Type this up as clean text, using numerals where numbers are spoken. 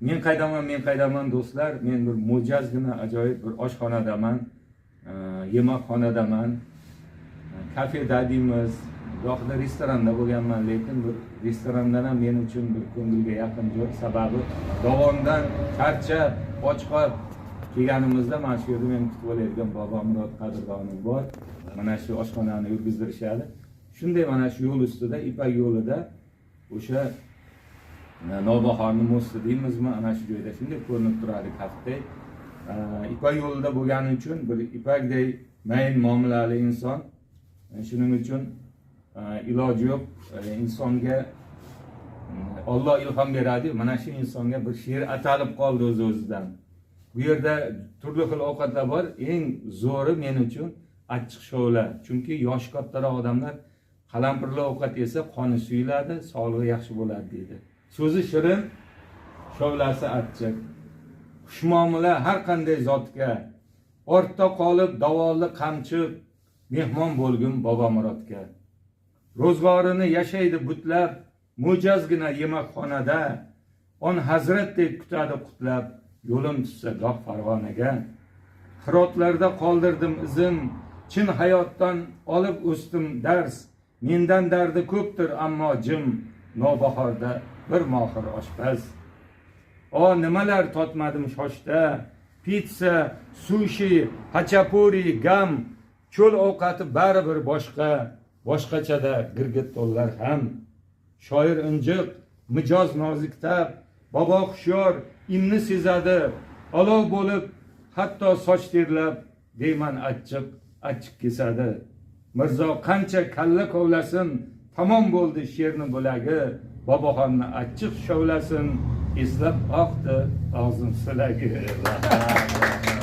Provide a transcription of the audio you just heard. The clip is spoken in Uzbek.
Men qaydaman, men qaydaman, do'stlar? Men bir mo'jazgina ajoyib bir oshxonadaman, yemakxonadaman. Kafeda deymiz, gohida restoranda bo'lganman, lekin bir restorandan ham men uchun bir ko'ngilga yaqin joy. Sababi dovondan charchab, och qolib kelganimizda mana shu yerda meni kutib oladigan Bobomurod qadrdonim bor. Mana shu oshxonani yurgizdirishadi. Shunday mana shu yo'l ustida, Ipak yo'lida, o'sha Navbahorni мост i deymizmi, ana shu joyda shunday ko'rinib turadi kaftdek. Ipak yo'lida bo'lgani uchun bir ipakdek mayin muomalali inson. Shuning uchun iloji yo'q, insonga Olloh ilhom beradi, mana shu insonga bir she'r atalib qoldi o'z o'zidan. Bu yerda turli xil ovqatlar bor, eng zo'ri men uchun achchiq shovla, chunki yoshi kattaroq odamlar qalampirli ovqat yesa qoni suyuladi, sog'lig'i yaxshi bo'ladi deydi. So'zi shirin, shovlasi achchiq. Xushmuomala har qanday zotga, ortda qolib dovonli qamchiq, mehmon bo'lgin Bobomurodga. Ro'zg'orini yashaydi butlab, mo'jazgina yemakxonada, on hazratdek kutadi qutlab, yo'lim tushsa goh Farg'onaga. Hirotlarda qoldirdim izim, chin hayotdan olib o'sdim dars, mendan dardi ko'pdir, ammo jim, Navbahorda bir mohir oshpaz. O, nimalar totmadim shoshda: pitsa, sushi, xachapuri, gam, cho'l ovqati baribir boshqa, boshqachada girgittonlar ham. Shoir injiq, mijoz noziktab, bobo hushyor, imni sezadi, olov bo'lib hatto soch terlab, deyman achchiq achchiq kesadi. Mirzo qancha kalla kovlasin, tamom bo'ldi she'rni bo'lagi, Boboxonni achchiq shovlasin eslab oqdi og'zim silagi. Rahmat.